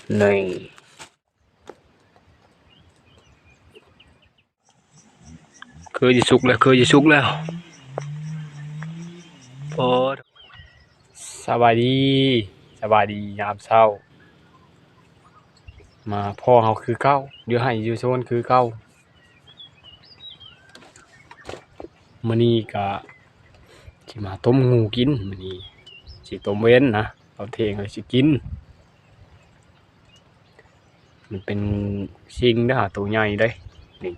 ນີ້ ຄືຊິສຸກແລ້ວ ຄືຊິສຸກແລ້ວ ໂອ້ ສະບາຍດີ ສະບາຍດີຍາມເຊົ້າ ມາພໍ້ເຮົາຄືເກົ່າ ຢູ່ໄຮ່ຢູ່ສວນຄືເກົ່າ. ມື້ນີ້ກະຊິມາຕົ້ມງູກິນ ມື້ນີ້ຊິຕົ້ມເວັນນະ ຕອນທ່ຽງເຮົາຊິກິນ. ມັນເປັນຊິງເດີ ໂຕໃຫຍ່ເດ້ ນີ້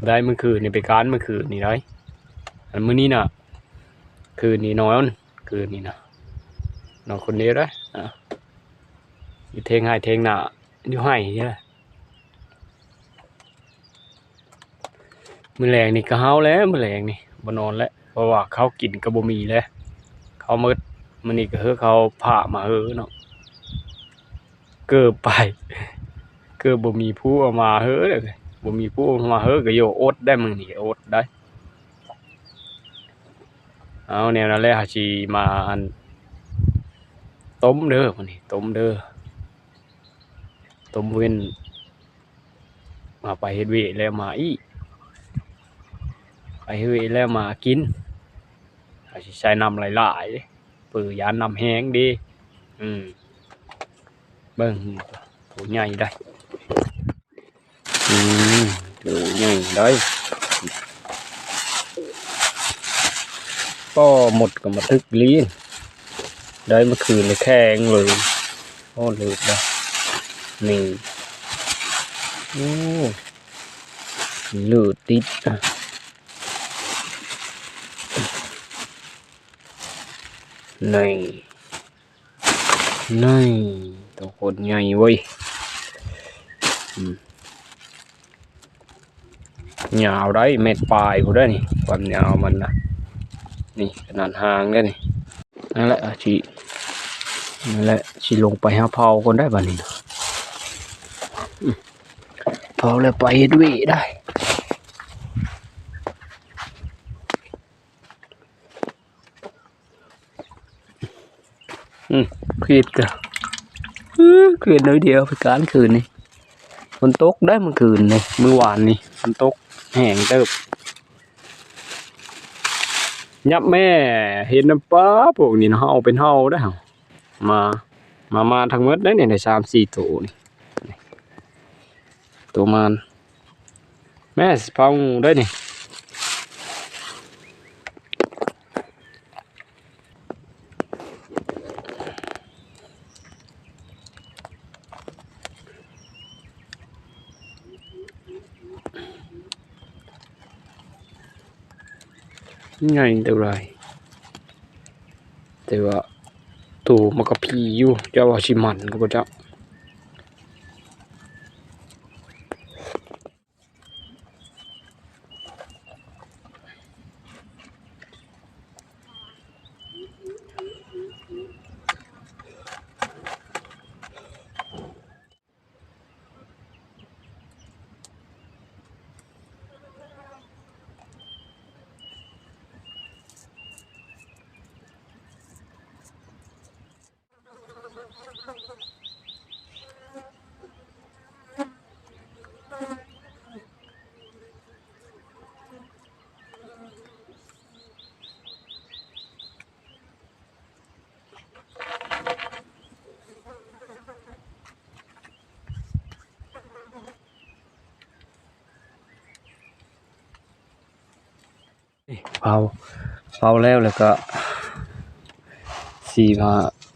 ໄດ້ມື້ຄືນນີ້ ໄປການມື້ຄືນນີ້ໄດ໋ ອັນມື້ນີ້ນະ ຄືນນີ້ນອນ ຄືນນີ້ນະ ນອນຄົນດຽວເດ້ ອາ ຢູ່ເທິງໄຮ່ເທິງນາ ຢູ່ໄຮ່ນີ້ແຫຼະ. ມື້ແລງນີ້ກະເຫົ່າແລ້ວ ມື້ແລງນີ້ບໍ່ນອນແລ້ວ ເພາະວ່າເຂົ້າກິນກະບໍ່ມີແລ້ວ ເຂົ້າໝົດ. ມື້ນີ້ກະເຮີເຂົາພາມາເຮີເນາະ ເກີບໄປ ເກີບບໍ່ມີຜູ້ເອົາມາເຮີເດ້ ບໍ່ມີຜູ້ເອົາມາເຮີກະໂຍ ອົດໄດ໋ ມື້ນີ້ອົດໄດ໋. ເອົາ ແນວນັ້ນແຫຼະ ເຮົາຊິມາ ອັນ ຕົ້ມເດີ ມື້ນີ້ຕົ້ມເດີ ຕົ້ມເວັນ ມາໄປເຮັດວຽກແລ້ວມາອີກ ໄປເຮັດວຽກແລ້ວມາກິນ ເຮົາຊິໃສ່ນ້ຳຫຼາຍໆ ເປີຢ້ານນ້ຳແຫ້ງເດ້. ອືມ ເບິ່ງ ໂຕໃຫຍ່ໄດ໋ ອືມ ໂຕໃຫຍ່ໄດ໋ ປ້ອ ມົດກະມາຕຶກລີ້ ໄດ້ມື້ຄືນນີ້ແຂງເລີຍ ໂອ້ ເລີດໄດ໋ ນີ້ ໂອ້ ເລີດຕິດ ນີ້ ນີ້ ໂຕໂຄດໃຫຍ່ເວີຍ ອືມ ຍາວໄດ໋ ແມັດປາຍພຸ້ນໄດ໋ນີ້ ຄວາມຍາວມັນນະ ນີ້ຂະໜາດຫາງເດ້ນີ້. ນັ້ນແຫຼະ ອາ ຊິ ນັ້ນແຫຼະ ຊິລົງໄປຫາເຜົາກ່ອນໄດ໋ບາດນີ້ ອືມ ເຜົາແລ້ວໄປເຮັດວຽກໄດ໋. ອືມ ຄຣີດກະ ຄຣີດໜ້ອຍດຽວ ໄປການຄືນນີ້ ຝົນຕົກໄດ໋ມື້ຄືນນີ້ ມື້ວານນີ້ຝົນຕົກແຮງເຕີບ. ຫຍັບແມ່ ເຫັນນຳປ້າພວກນີ້ນະ ເຫົ່າເປັນເຫົ່າໄດ໋ ເຮົາ ມາ ມາ ມາທັງໝົດໄດ໋ນີ້ ໄດ້ສາມສີ່ໂຕນີ້ ໂຕມານ ແມ່ ຊິເຜົາງູໄດ໋ນີ້. ໃຫຍ່ເທົ່າໃດ ແຕ່ວ່າໂຕມັນກະພີຢູ່ ເຈົ້າວ່າຊິໝັ້ນກະບໍ່ຈັກ. ເຜົາ ເຜົາແລ້ວ ແລ້ວກະຊິມາ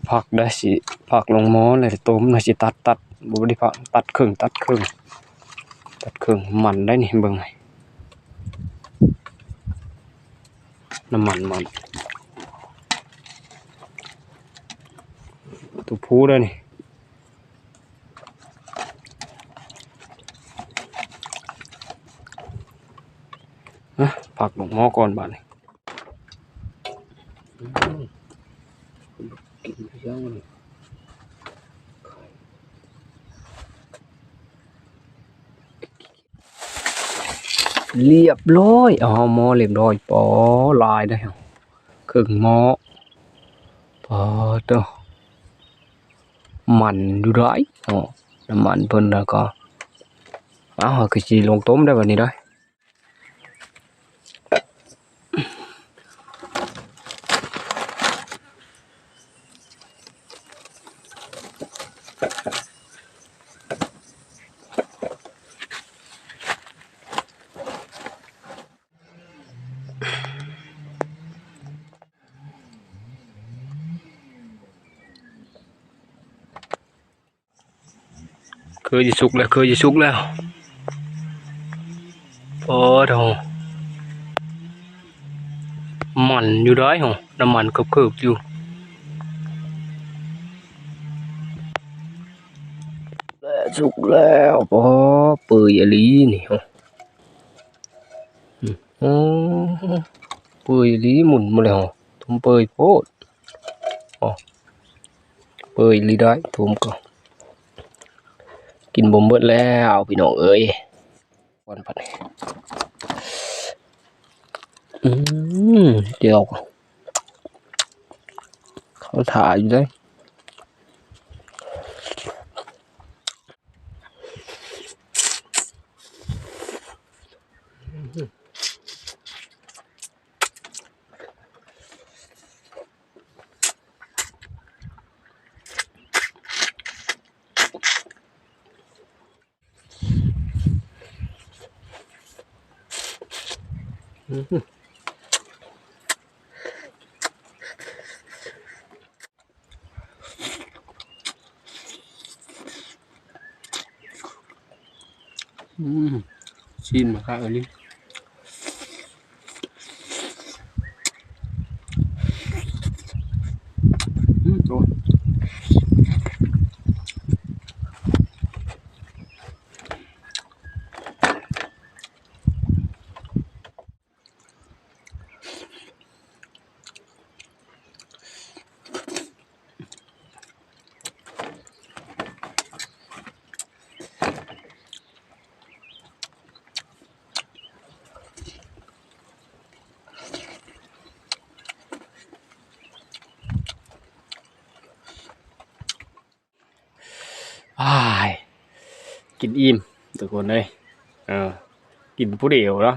ພັກໄດ໋ ຊິພັກລົງໝໍ້ ແລ້ວຕົ້ມ ແລ້ວຊິຕັດ ຕັດ ບໍ່ໄດ້ພັກ ຕັດເຄິ່ງ ຕັດເຄິ່ງ ຕັດເຄິ່ງ ມັນໄດ໋ນີ້ ເບິ່ງ ນ້ຳມັນມັນ ໂຕຜູ້ໄດ໋ນີ້. ນະ ພັກລົງໝໍ້ກ່ອນບາດນີ້ ອືມ ກິນຄືຫຍັງນີ້ ລຽບຮ້ອຍ ເອົາໝໍ້ລຽບຮ້ອຍ ປໍ ຫຼາຍເດ້ ເຄິ່ງໝໍ້ ໂຕ ປາດໂທ້ ມັນຢູ່ໄດ໋ເນາະ ນ້ຳມັນເພິ່ນ ແລ້ວກໍ ເອົ້າ ເຮົາຄືຊິລົງຕົ້ມໄດ້ບັດນີ້ເດ້. ເຄີຍຊິສຸກແລ້ວ ເຄີຍຊິສຸກແລ້ວ. ໂອ້ໂທ້ ມັນຢູ່ໄດ໋ ນ້ຳມັນເຄີບໆຢູ່. ແລະ ສຸກແລ້ວ. ປາ ເປື່ອຍອີ່ຫຼີນີ້. ໂອ້ ເປື່ອຍອີ່ຫຼີ ໝຸ່ນໝົດແລ້ວ ທຸ່ມເປື່ອຍໂພດ. ໂອ້ ເປື່ອຍອີ່ຫຼີໄດ໋ ທຸ່ມກໍກິນບໍ່ໝົດແລ້ວ ພີ່ນ້ອງເອີຍ. ກ່ອນບັດນີ້ ອືມ ແຈ່ວ ເຂົາຖ້າຢູ່ເດ້. ອືມ ຊີ້ນມັນຄັກອີ່ຫຼີ. ອືມ ໂຕ. ອ້າຍ ກິນອີ່ມທຸກຄົນເອີຍ. ເອີ ກິນຜູ້ດຽວເນາະ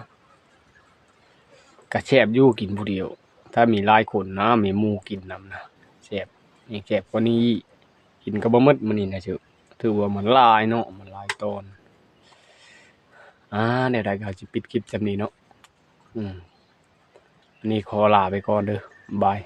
ກະແຊບຢູ່ກິນຜູ້ດຽວ. ຖ້າມີຫຼາຍຄົນນະ ມີໝູ່ກິນນຳນະ ແຊບ ແຮງແຊບກວ່ານີ້ອີກ. ກິນກໍບໍ່ໝົດມື້ນີ້ນະ ຖື ຖືວ່າມັນຫຼາຍເນາະ ມັນຫຼາຍຕອນ. ອາ ແນວໃດກໍຊິປິດຄລິບສ່ຳນີ້ເນາະ. ອືມ ອັນນີ້ຂໍລາໄປກ່ອນເດີ ບາຍ.